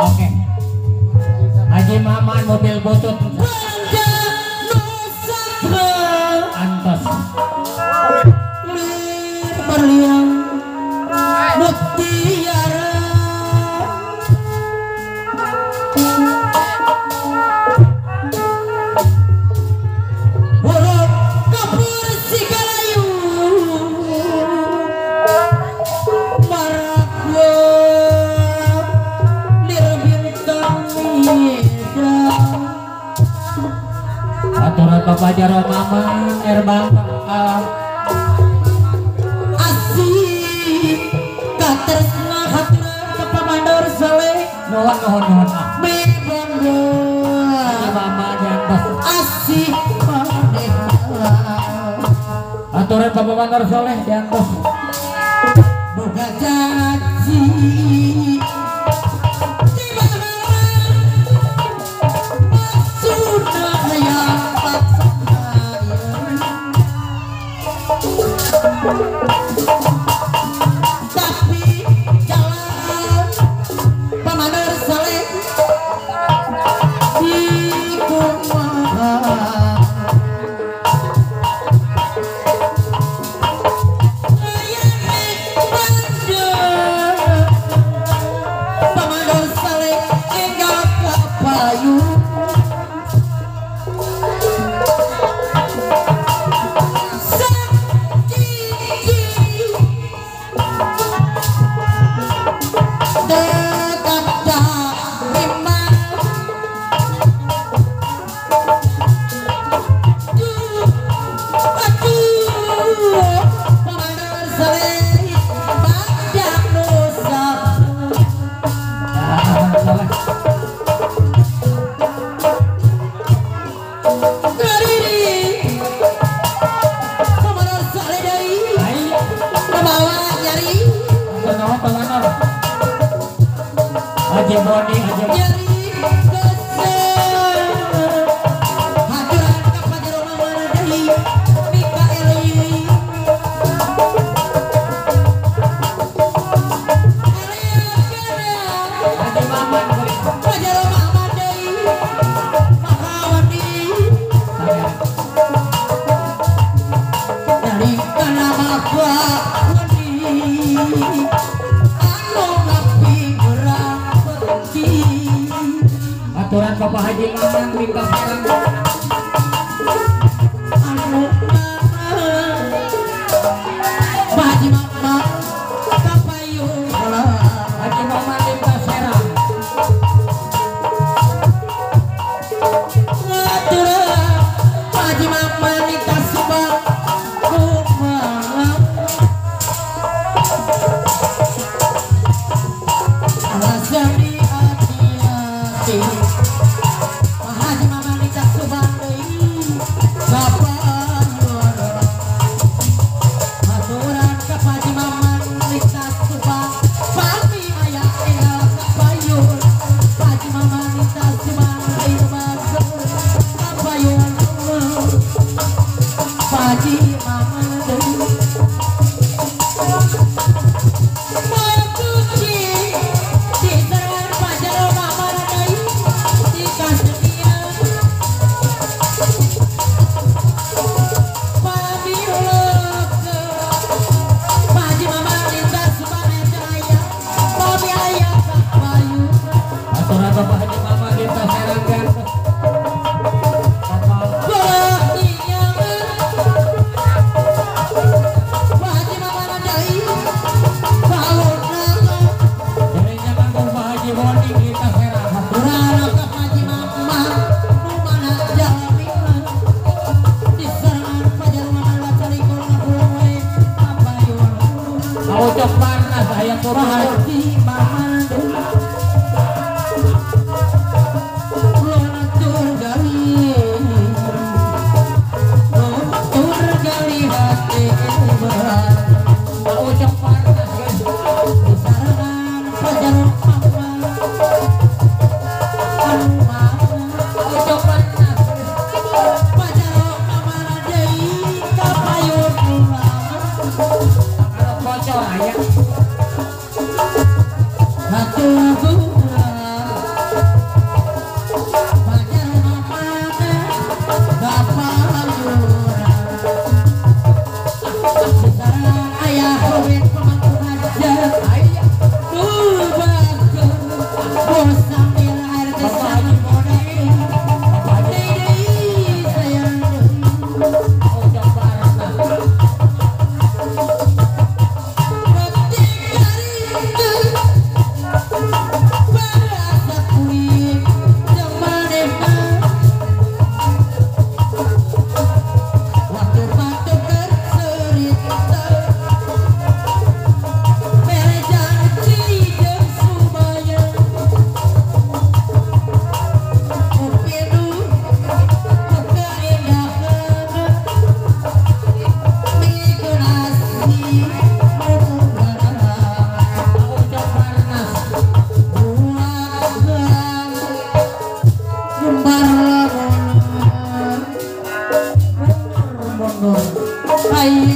Oke. Haji Maman mobil butut. Antos. Berliang mutiara. Buruk kapur sigalayu. Marakwa lir bintang mida. Aturan Bapak Jaro Maman Erbang Asih katresna hatura ka Pamandor Saleh. Nuhun nuhun nuhun. Mebondo Mama diantos. Asih manehna. Aturan Bapak Mandor Soleh diantos. Boga janji maksudna hayang laksana. Tapi jalan Pamandor Saleh di kumaha. Pamandor Saleh enggal kapayu. Haji Boni, Haji nyeri kesel. Haturan ka Pajero Mama deui Mikaeli. Haji Maman Pajero Mama deui Mahawandi. Dari kana Mahawandi anu ngapi gerang peti. Aturan Bapak Haji Maman minta serang. Anu Pak Haji Maman kapayung Haji Maman minta serang. Aturan Pak Haji Maman minta subang kumaha. Alasan di hati-hati Pak Haji Maman minta subang deui kapayung. Aturan ka Pak Haji Maman minta subang pami aya enggal kapayun. Pak Haji Maman minta subang deui kapayun. Pak Haji Maman deui Makuci di serangan Pajero Maman deui di kasenia. Pamiuleke Pak Haji Maman lintas Subang aya pami aya kapayun. Aturan Bapak Haji Maman minta serang diantos. Bapak Pak Haji Maman deui balona. Jadinya manggung Pak Haji Boni minta serang. Aturan ka Pak Haji Maman nu mana jalmina. Di serangan Pajero Maman wacalikul ngapulang we kapayun. Ucap panas aya Pak kurang. Haji Maman deui luntur gali, luntur gali hati berat. Ucap panas guys. Di sarangan Pajero Maman anu mana. Ucap panas. Pajero Maman deui kapayun. Kalau bocor aya. Ay.